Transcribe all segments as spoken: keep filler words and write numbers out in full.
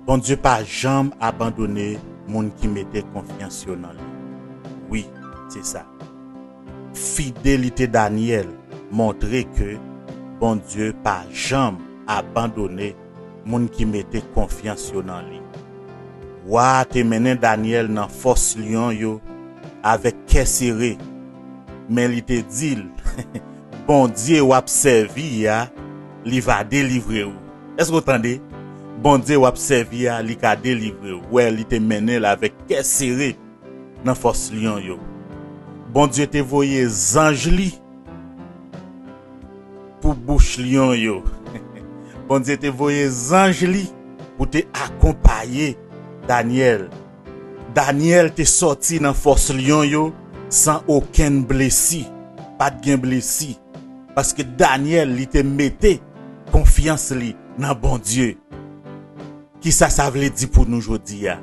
Bondye pa janm abandone moun ki mete konfyans yo nan li. Wi, se sa. Fidelite Danyèl montre ke Bondye pa janm abandone moun ki mete konfyans yo nan li. Wa a te mennen Danyèl nan fòs lyon yo avèk kè sere, men li te di l, Bondye w ap sèvi a, li va delivre w. Èske w tande? Bondye w ap sèvi a, li ka delivre w. Wè, li te mennen l avèk kè sere nan fòs lyon yo. Bondye te voye zanj li pou bouch lyon yo. Bondye te voye zanj li pou te akonpaye Danyèl. Danyèl te sòti nan fòs lyon yo san okenn blesi. Pa t gen blesi. Paske Danyèl, li te mete konfyans li nan Bondye. Kisa sa vle di pou nou jodi a?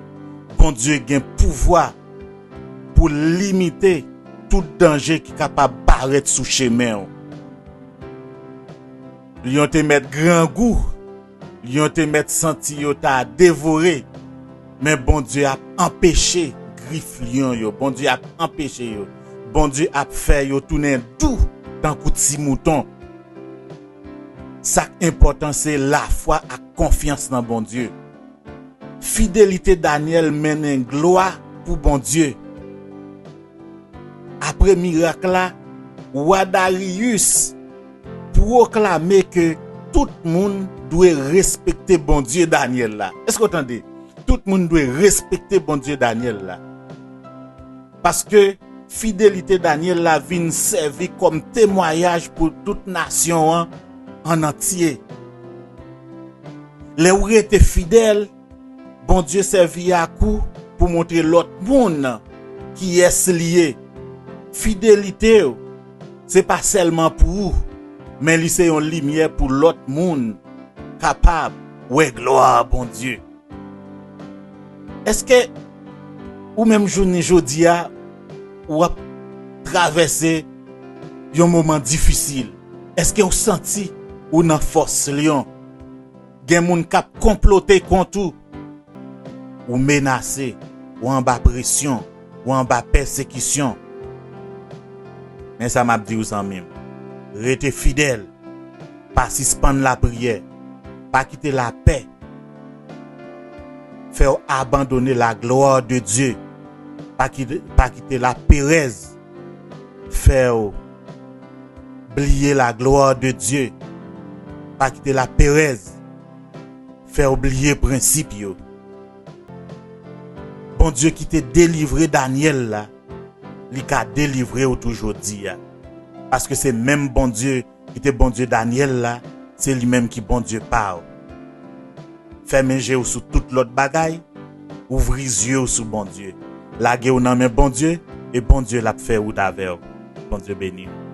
Bondye gen pouvwa pou limite tout danje ki kapab parèt sou chemen w. Lyon te mèt grangou, lyon te mèt santi yo ta devore, men Bondye ap anpeche grif lyon yo, Bondye ap anpeche yo, Bondye ap fè yo tounen dou tankou ti mouton. Sa k enpòtan se lafwa ak konfyans nan Bondye. Fidelite Danyèl mennen glwa pou Bondye. Apre mirak la, wa Dariyis pwoklame ke tout moun dwe respekte Bondye Danyèl la. Èske w tande? Tout moun dwe respekte Bondye Danyèl la. Paske fidelite Danyèl la vin sèvi kòm temwayaj pou tout nasyon an an antye. Lè w rete fidèl, Bondye sèvi ak ou pou montre lòt moun kiyès li ye. Fidelite w, se pa sèlman pou ou, men li se yon limyè pou lòt moun kapab wè glwa Bondye. Èske ou menm jounen jodi a, w ap travèse yon moman difisil? Èske w santi ou nan fòs lyon? Gen moun k ap konplote kont ou. Ou menase, ou anba presyon, ou anba pèsekisyon. Men sa m ap di w, zanmi m, rete fidèl, pa sispann lapriyè, pa kite lapè fè w abandone la gloire de Dieu, pa kite, pa kite laperèz fè w bliye la gloire de Dieu, pa kite laperèz fè w bliye prensip yo. Bondye ki te delivre Danyèl la, li ka delivre w tou jodi a. Paske se menm Bondye ki te Bondye Danyèl la, se li menm ki Bondye pa w. Fèmen je w sou tout lòt bagay, ouvri zye w sou Bondye. Lage w nan men Bondye, e Bondye l ap fè wout avè w. Bondye beni w.